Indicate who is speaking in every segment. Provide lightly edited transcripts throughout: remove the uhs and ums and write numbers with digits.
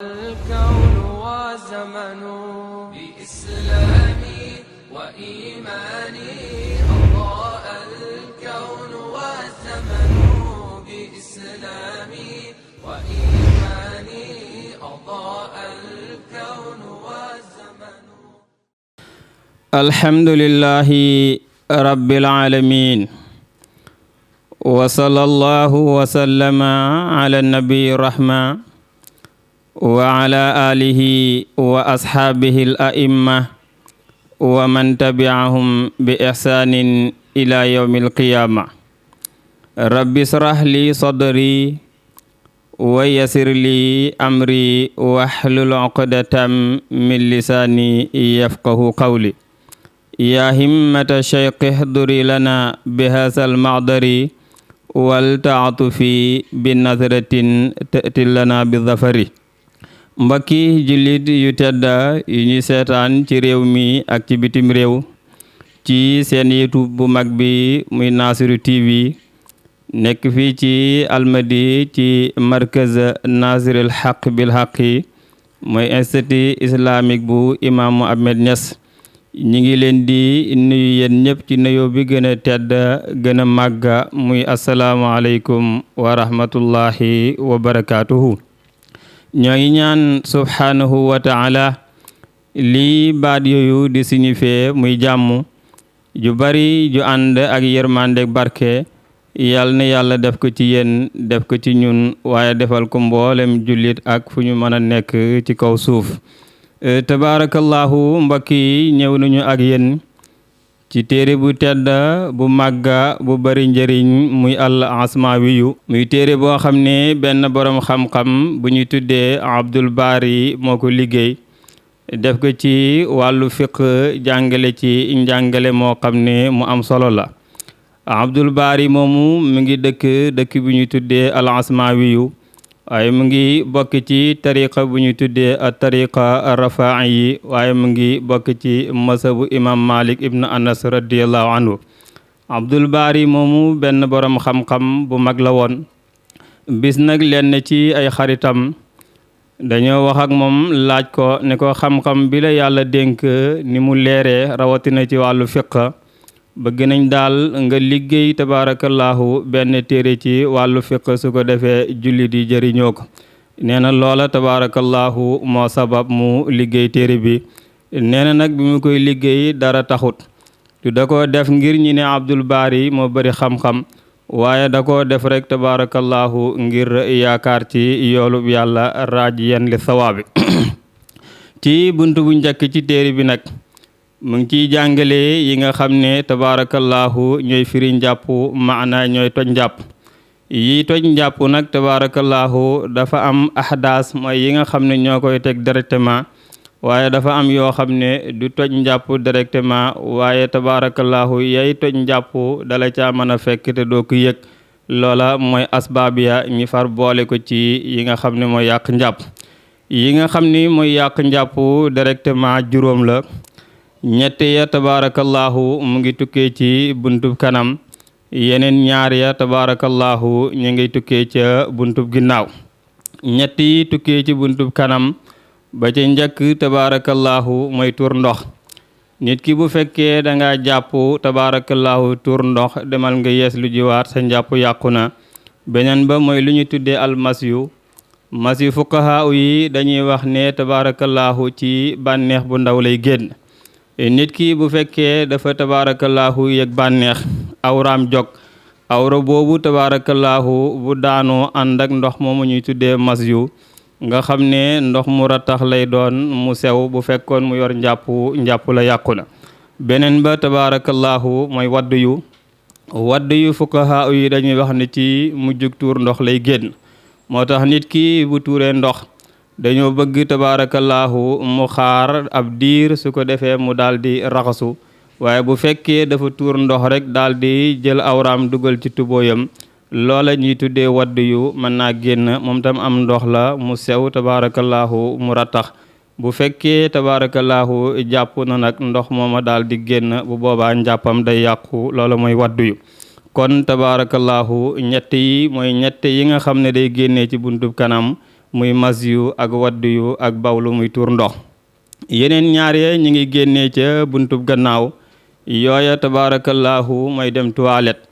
Speaker 1: الكون والزمن بإسلامي وإيماني أضاء الكون والزمن بإسلامي وإيماني أضاء الكون والزمن. الحمد لله رب العالمين وصلى الله وسلم على النبي الرحمة wa ala alihi wa ashaabihi al-a'imma wa man tabi'ahum bi ihsanin ila yawmil qiyama. Rabbi shrah li sadri wa yassir li amri wahlul 'uqdatam min lisani yafqahu qawli. Ya himmata shaykhi ihduri lana bihadzal ma'dari wal ta'atufi bin nazratin ta'ti lana bi dhafari. Mbokki jullit yu tedda yu ñuy seetaan ci réew mi ak ci bitim réew ci seen YouTube bu mag bi muy Nassirou TV nekk fii ci Almadi ci markaz Nassiril Haq bil Haqi mooy institut islamique bu imam Ahmed Niass. ñi ngi leen di nuyu yéen ñëpp ci nuyoo bi gën a tedd gën a màgga muy asalaamaaleykum wa rahmatullahi wa barakaatuhu. ñoo ngi ñaan subhanahu wa ta'ala lii baat yooyu di signifié muy jàmm ju bari ju ànd ak yërmande barke yal na yàlla def ko ci yéen def ko ci ñun waaye defal ko mboolem jullit ak fu ñu mën a nekk ci kaw suuf. Tabarakallahu mbokk yi ñëw nañu ak yéen ci téere bu tedd bu màgga bu bari njëriñ muy al asmawiyu muy téere boo xam ne benn boroom xam-xam bu ñuy tuddee Abdul Bari moo ko liggéey def ko ci wàllu fiqh jàngale ci njàngale moo xam ne mu am solo la. Abdul Bari moomu mu ngi dëkk bu ñuy tuddee al asmawiyu waaye mu ngi bokk ci tariqa bu ñuy tuddee a tariqa rafaa'i yi waaye mu ngi bokk ci masabu imam Malik ibn Anas radiyallahu anhu. Abdul Bari moomu benn borom xam-xam bu mag la woon. bis nag lenn ci ay xaritam dañoo wax ak moom laaj ko ne ko xam-xam bi la yàlla dénk ni mu leeree rawatina ci wàllu fiqh bëgg nañ daal nga liggéey tabarakallahu benn téere ci wàllu fiqh su ko defee jullit yi jëriñoo ko. nee na loola tabarakallahu moo sabab mu liggéey téere bi. nee na nag bi mu koy liggéey dara taxut du da ko def ngir ñi ne Abdul Bari moo bari xam-xam waaye da ko def rek tabarakallahu ngir yaakaar ci yoolub yàlla raajiyan li sawaabi. ci buntu bu njëkk ci téere bi nag mu ngi ciy jàngale yi nga xam ne tabarakallahu ñooy firi njàpp maana ñooy toj njàpp. yi toj njàpp nag tabarakallahu dafa am ahdaas mooy yi nga xam ne ñoo koy teg directement waaye dafa am yoo xam ne du toj njàpp directement waaye tabarakallahu yay toj njàpp dala caa mën a fekk te doo ko yëg. loola mooy asbaabiya ñi far boole ko ci yi nga xam ne mooy yàq njàpp. yi nga xam ni mooy yàq njàpp directement juróom la. ñett ya tabarakallahu mu ngi tukkee ci buntub kanam yeneen ñaar ya tabarakallahu ñu ngi tukkee ca buntub ginnaaw. ñett yi tukkee ci buntub kanam ba ca njëkk tabarakallahu mooy tuur ndox. nit ki bu fekkee da nga jàpp tabarakallahu tuur ndox demal nga yees lu jiwaat sa njàpp yàqu na. beneen ba mooy lu ñu tuddee almasyu masyu fuqaha yi dañuy wax ne tabarakallahu ci bànneex bu ndaw lay génn. nit ki bu fekkee dafa tabarakallahu yëg bànneex awraam jog awra boobu tabarakallahu bu daanoo ànd ak ndox moomu ñuy tuddee masyu nga xam ne ndox mu rattax lay doon mu sew bu fekkoon mu yor njàpp la yàqu na. beneen ba tabarakallahu mooy wadd yu fuqaha yi dañuy wax ne ci mujjug tuur ndox lay génn. moo tax nit ki bu tuuree ndox dañoo bëgg tabarakallahu mu xaar ab diir su ko defee mu daal di raxasu waaye bu fekkee dafa tuur ndox rek daal di jël awraam dugal ci tubóoyam loola ñuy tuddee wadd yu mën naa génn moom tam am ndox la mu sew tabarakallahu mu rattax. bu fekkee tabarakallahu jàpp na nag ndox mooma daal di génn bu boobaa njàppam day yàqu loola mooy wadd yu. kon tabarakallahu ñett yi mooy ñett yi nga xam ne day génnee ci buntub kanam muy mas yu ak waddu yu ak bawlu muy tuur ndox. yeneen ñaar ya ñi ngi génnee ca buntub gannaaw yooya tabaarakallaahu mooy dem toilette.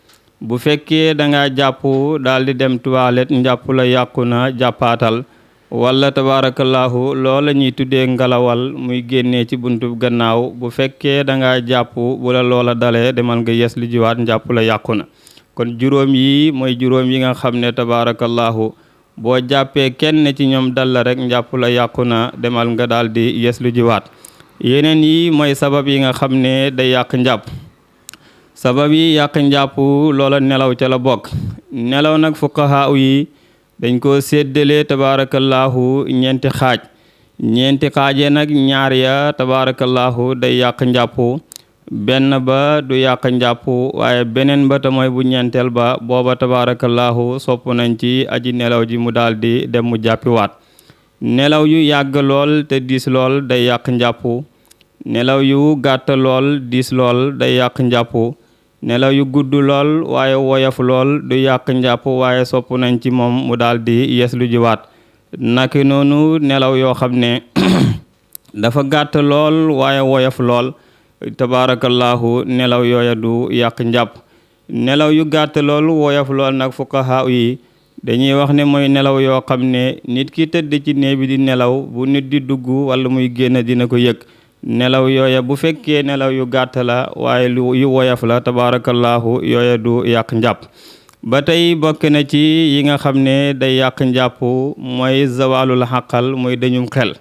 Speaker 1: bu fekkee da nga jàpp daal di dem toilette njàpp la yàqu na jàppaatal, wala tabaarakallaahu loola ñuy tuddee ngalawal muy génnee ci buntub gannaaw bu fekkee da nga jàpp bu la loola dalee demal nga yes li jiwaat njàpp la yàqu na. kon juróom yi mooy juróom yi nga xam ne tabaarakallaahu boo jàppee kenn ci ñoom dal la rek njàpp la yàqu na, demal nga daal di yes lu jiwaat. yeneen yi mooy sabab yi nga xam ne day yàq njàpp. sabab yi yàq njàpp loola nelaw ca la bokk. nelaw nag fuqahaa yi dañ ko séddalee tabaarakallaahu ñeenti xaaje nag ñaar ya tabaarakallaahu day yàq njàpp, benn ba du yàq njàpp, waaye beneen ba te mooy bu ñeenteel ba booba tabaarakallaahu sopp nañ ci aji nelaw ji mu daal di dem mu jàppiwaat. nelaw yu yàgg lool te diis lool day yàq njàpp. nelaw yu gàtt lool diis lool day yàq njàpp. nelaw yu gudd lool waaye woyof lool du yàq njàpp, waaye sopp nañ ci moom mu daal di yes lu jiwaat. naki noonu nelaw yoo xam ne dafa gàtt lool waaye woyof lool tabaarakallaahu nelaw yooya du yàq njàpp. nelaw yu gàtt lool woyof lool nag fuqahaa yi dañuy wax ne mooy nelaw yoo xam ne nit ki tëdd ci néeg bi di nelaw bu nit di dugg wala muy génn dina ko yëg. nelaw yooya bu fekkee nelaw yu gàtt la waaye yu woyof la tabaarakallaahu yooya du yàq njàpp. ba tey bokk na ci yi nga xam ne day yàq njàpp mooy zawalul xaqal muy dañum xel.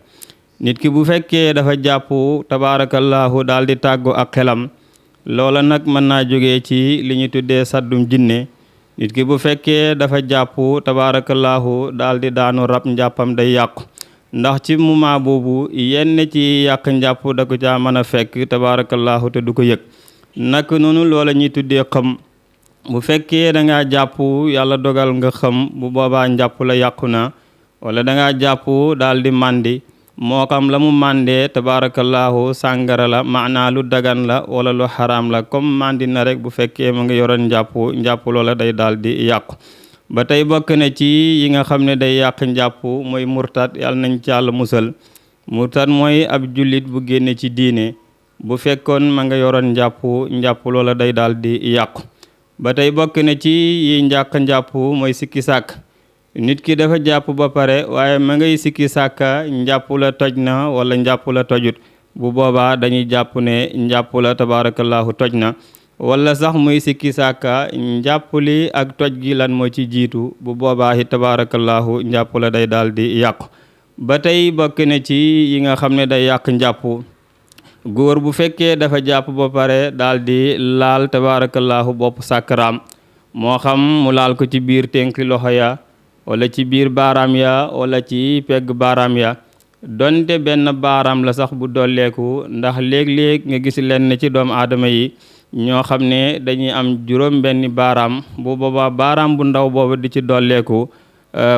Speaker 1: nit ki bu fekkee dafa jàpp tabaarakallaahu daal di tàggu ak xelam, loola nag mën naa jógee ci li ñu tuddee saddum jinne. nit ki bu fekkee dafa jàpp tabaarakallaahu daal di daanu rab njàppam day yàqu, ndax ci moment boobu yenn ci yàq njàpp da ko caa mën a fekk tabaarakallaahu te du ko yëg. nak noonu loola ñuy tuddee xam. bu fekkee da ngaa jàpp yàlla dogal nga xam, bu boobaa njàpp la yàqu na. wala da ngaa jàpp daal di màndi, moo xam la mu màndee tabaarakallaahu sàngara la maanaa lu dagan la wala lu xaraam la, comme màndi na rek bu fekkee mu ngi yoroon njàpp loola day daal di yàqu. ba tey bokk na ci yi nga xam ne day yàq njàpp mooy murtad. yàlla nañ ci Yàlla musal. murtad mooy ab jullit bu génne ci diine, bu fekkoon ma nga yoroon njàpp loola day daal di yàqu. ba tey bokk na ci yi njàpp mooy sikki sàkk. nit ki dafa jàpp ba pare waaye ma ngay sikki sàkka njàpp la toj na wala njàpp la tojut, bu boobaa dañuy jàpp ne njàpp la tabaarakallaahu toj na. wala sax muy sikki sàkka njàpp li ak toj gi lan moo ci jiitu, bu boobaa it tabaarakallaahu njàpp la day daal di yàqu. ba tey bokk na ci yi nga xam ne day yàq njàpp. góor bu fekkee dafa jàpp ba pare daal di laal tabaarakallaahu bopp sàkkaraam, moo xam mu laal ko ci biir tënki loxo ya wala ci biir baaraam ya wala ci pegg baaraam ya, donte benn baaraam la sax bu dolleeku, ndax léeg-léeg nga gis leen ci doomu aadama yi ñoo xam ne dañuy am juróom benni baaraam, bu boobaa baaraam bu ndaw boobu di ci dolleeku.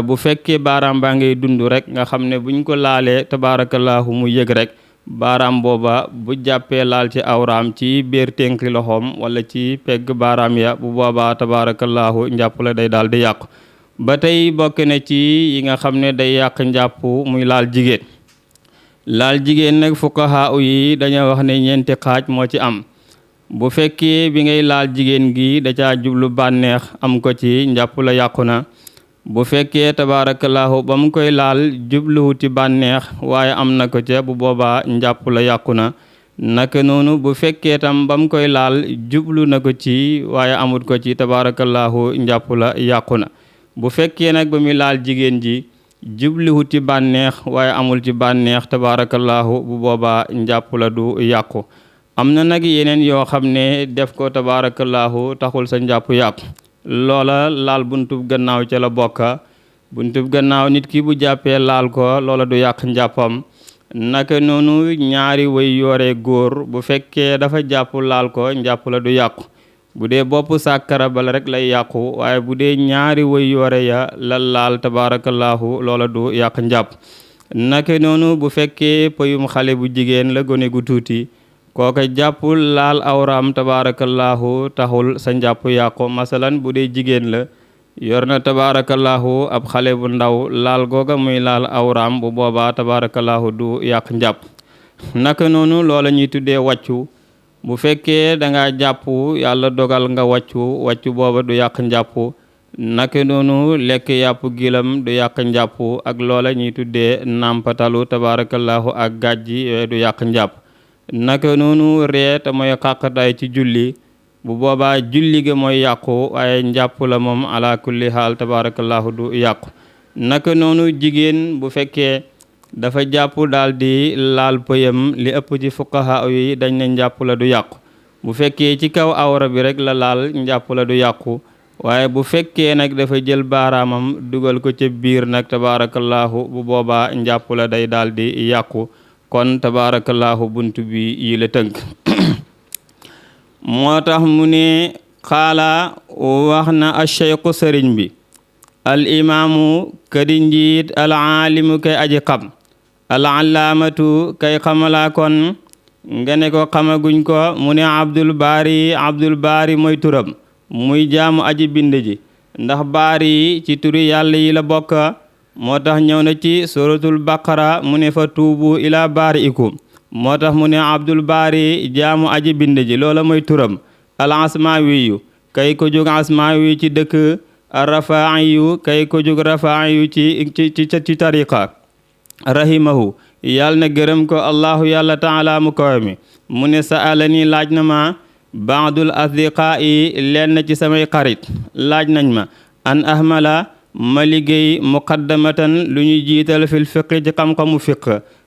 Speaker 1: bu fekkee baaraam baa ngay dund rek nga xam ne buñ ko laalee tabaarakallaahu mu yëg rek, baaraam booba bu jàppee laal ci awraam ci biir tënki loxoom wala ci pegg baaraam ya, bu boobaa tabaarakallaahu njàpp la day daal di yàqu. ba tey bokk na ci yi nga xam ne day yàq njàpp muy laal jigéen. laal jigéen nag fuqahaa yi dañoo wax ne ñeenti xaaj moo ci am. bu fekkee bi ngay laal jigéen gi da caa jublu bànneex am ko ci, njàpp la yàqu na. bu fekkee tabaarakallaahu ba mu koy laal jubluwuti bànneex waaye am na ko ca, bu boobaa njàpp la yàqu na. naka noonu bu fekkee tam ba mu koy laal jublu na ko ci waaye amut ko ci, tabaarakallaahu njàpp la yàqu na. bu fekkee nag ba muy laal jigéen ji jubluwut ci bànneex waaye amul ci bànneex tabaarakallaahu, bu boobaa njàpp la du yàqu. am na nag yeneen yoo xam ne def ko tabaarakallaahu taxul sa njàpp yàqu. loola laal buntub gannaaw ca la bokka. buntub gannaaw nit ki bu jàppee laal ko loola du yàq njàppam. naka noonu ñaari way yoore góor bu fekkee dafa jàpp laal ko njàpp la du yàqu. bu dee bopp sàkkara bala rek lay yàqu, waaye bu dee ñaari way yoore ya la laal tabaarakallaahu loola du yàq njàpp. naka noonu bu fekkee pëyum xale bu jigéen la, gone gu tuuti, kooka jàppul laal awraam tabaarakallaahu taxul sa njàpp yàqu. masalan bu dee jigéen la yor na tabarakallahu ab xale bu ndaw laal googa muy laal awraam bu boobaa tabarakallahu du yàq njàpp naka noonu loola ñuy tuddee wàccu bu fekkee da nga jàpp yàlla dogal nga wàccu booba du yàq njàpp naka noonu lekk yàpp gilam du yàq njàpp ak loola ñuy tuddee nàmpatalu tabarakallahu ak gàjji yooyu du yàq njàpp naka noonu ree te mooy xàqataay ci julli bu boobaa julli ga mooy yàqu waaye njàpp la moom ala kulli haal tabarakallahu du yàqu naka noonu jigéen bu fekkee dafa jàpp daal di laal pëyam li ëpp ci fuqaha yi dañ ne njàpp la du yàqu bu fekkee ci kaw awra bi rek la laal njàpp la du yàqu waaye bu fekkee nag dafa jël baaraamam dugal ko ca biir nag tabarakallahu bu boobaa njàpp la day daal di yàqu kon tabarakallahu buntu bi yi la tënk moo tax mu ne xaala wax na acheikhu sëriñ bi al imaamu kadi njiit al aalimu kay aji xam al allaamatu kay xamalaa kon nga ne ko xamaguñ ko mu ne abdul baari mooy turam muy jaamu aji bind ji ndax baari ci turi yàlla yi la bokk moo tax ñëw na ci suratul baqara mu ne fa tuubu ila baari'ikum moo tax mu ne abdul baari jaamu aji bind ji loola mooy turam al asmaawiyu kay ko jóg asmaawiyu ci dëkk rafaa'iyu kay ko jóg rafaa'iyu ci tariqa rahimahu yàlla na gërëm ko allahu yàlla taala mu kawe mi mu ne sa'alani laaj na ma baadul asdiqaa'i lenn ci samay xarit laaj nañ ma an ahmala ma liggéey muqaddamatan lu ñuy jiital fil fiqi ci xam-xamu fiq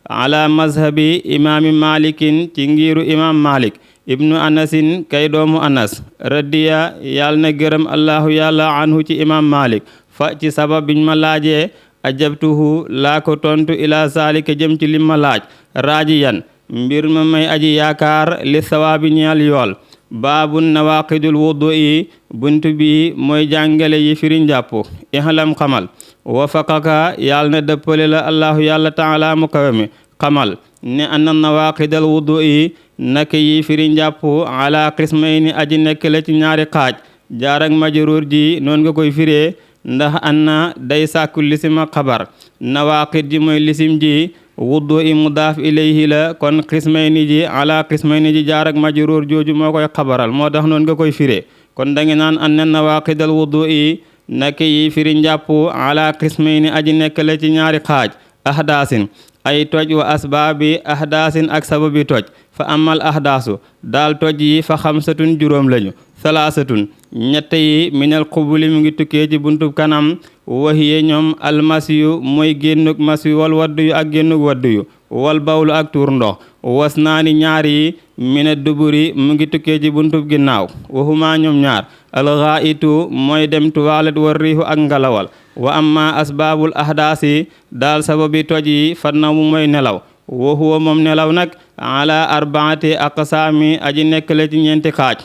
Speaker 1: ala mazhabi imaami malikin ci ngiiru imam malik ibnu anasin kay doomu anas radiya yàlla na gërëm allahu yàlla anhu ci imam malik fa ci sabab biñ ma laajee ajabtuhu laa ko tontu ila zalika jëm ci lim ma laaj raajiyan mbir ma may aji yaakaar li sawaabi ñeel yool baabun nawaqidul wudu yi buntu bi mooy jàngale yi firi njàpp ihlam xamal wafaqaka yàlla na dëppale la allahu yàlla taala mu kawe mi xamal ne anna nawaqidal wudu yi nak yi firi njàpp ala qismayni aji nekk la ci ñaari xaaj jaar ak majruur ji noonu nga koy firee ndax anna day sàkku lisima xabar nawaqid ji mooy lisim ji wuddu i mudaaf ilayhi la kon qismayni ji ala qismayni ji jaar ak majruur jooju moo koy xabaral moo tax noonu nga koy firee kon da nga naan anna nawaqidal wuddu i nak yi firi njàpp ala qismayni aji nekk la ci ñaari xaaj ahdaasin ay toj wa asbaabi ahdaasin ak sababi toj fa amal ahdaasu daal toj yi fa xamsatun juróom lañu salaasatun ñett yi minal xubuli mu ngi tukkee ci buntub kanam wahiye ñoom almasiyu mooy génnug masiyu wal waddu yu ak génnug waddu yu wal bawlu ak tuur ndox was naani ñaar yi mina duburi mu ngi tukkee ci buntub ginnaaw waxuma ñoom ñaar alxaa'itu mooy dem tuwaalet war riixu ak ngalawal wa amma asbaabul ahdaasi daal sababi toj yi fa nawmu mooy nelaw wa huwa moom nelaw nag ala arbaati aqsaami aji nekk la ci ñeenti xaaj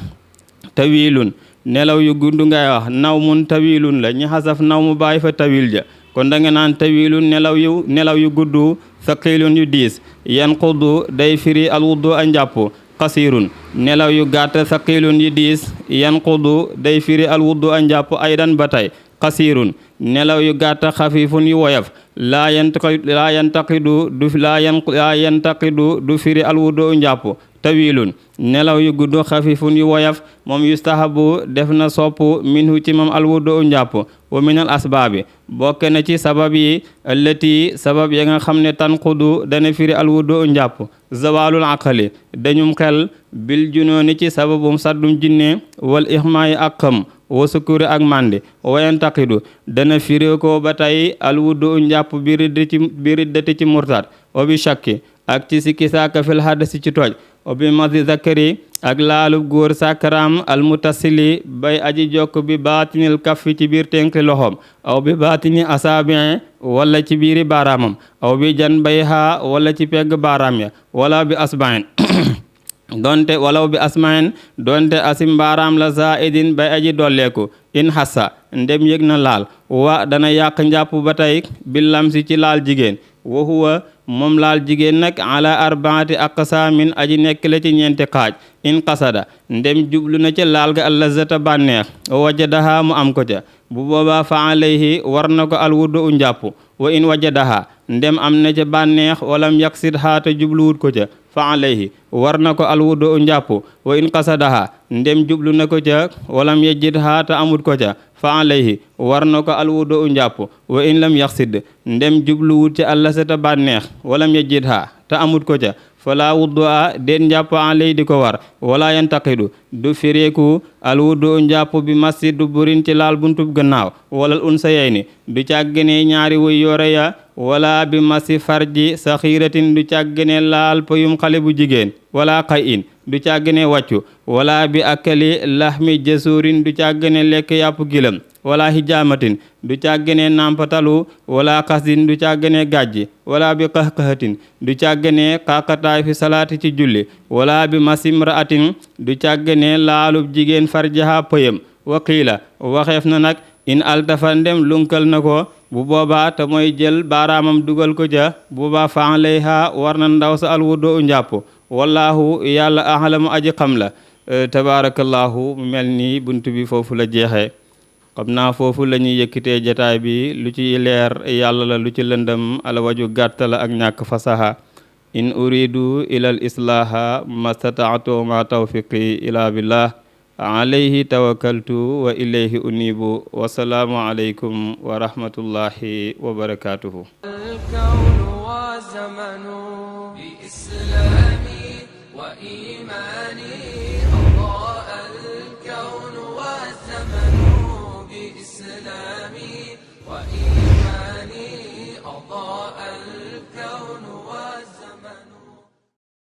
Speaker 1: tawilun nelaw yu gudd ngay wax nawmun tawilun la ñi xasaf naw mu bàyyi fa tawil ja kon da nga naan tawilun nelaw yu gudd saqilun yu diis yanqudu day firi alwudu a njàpp qasirun nelaw yu gàtt saqilun yu diis yanqudu day firi alwudu a njàpp aydan ba tey qasirun nelaw yu gàtt xafifun yu woyof laa yantaqidu du firi alwudu njàpp tawilun nelaw yu gudd xafifun yu woyof moom yustahabu def na sopp minhu ci moom alwudu njàpp wa minal asbaabi bokk na ci sabab yi allati sabab ya nga xam ne tanqudu dana firi alwudu njàpp zawalul aqali dañum xel bil junooni ci sababum saddum jinne wal ixmaayi ak xam wa sukuri ak mandi wayantaqidu dana firi ko ba tey alwudu njàpp bi riddati ci murtad wa bi shakki ak ci sikki saaka fil hadasi ci toj o bi masi zakari ak laalub góor sakaram almutasili bay aji jokk bi baatinil kaffi ci biir tenki loxoom aw bi baatini asabin wala ci biiri baaraamam aw bi jan bay ha wala ci pegg baaraam ya wala bi asbain donte asim baaraam la zaidin bay aji dolleeku in hassa ndem yëg na laal wa dana yàq njàpp ba tey bi lamsi ci laal jigéen wa huwa moom laal jigéen nag ala arbaati aqsaamin aji nekk la ci ñeenti xaaj in qasada ndem jublu na ca laal ga allazata bànneex wajadaha mu am ko ca bu boobaa fa alayhi war na ko alwudu u njàpp wa in wajadaha ndem am na ca bànneex walam yaksid haata jubluwut ko ca fa alayhi war na ko alwudu u njàpp wa in qasadaha ndem jublu na ko ca walam yajid haata amut ko ca fa alayhi war na ko alwudu u njàpp wa in lam yaksid ndem jubluwut ca allazata bànneex walam yajid ha te amut ko ca fala wuddu'a den njàpp alay di ko war wala yantaqidu du fireeku al wuddu njàpp bi massi du burin ci laal buntub gannaaw walal unsayayni du càggene ñaari wuy yore ya wala bi massi farji saxiratin du càggene laal payum xale bu jigéen wala xay in du càggene wàccu wala bi akali lahmi jasurin du càggene lekk yàpp gilam wala hijaamatin du càggene nampatalu wala xasdin du càggene gàjji wala bi qaxqahatin du càggene xaqataay fi salaati ci julli wala bi masimraatin du càggene laalub jigéen farjaha pëyam waqiila waxeef na nag in altafa ndem lunkal na ko bu boobaa te mooy jël baaraamam dugal ko ca bu boobaa fa alayha war na ndaw sa alwudu njàpp wallahu yàlla ahalamu aji xam la tabarakallahu mu mel ni bunt bi foofu la jeexee xam naa foofu la ñuy yëkkitee jataay bi lu ci leer yàlla la lu ci lëndëm ala waju gàtt la ak ñàkk fasaha in uridu ila al islaha mastataatu ma tawfiqi ila billah alayhi tawakkaltu wa ilayhi unibu wasalaamu alaykum wa rahmatullahi wa barakatuhu.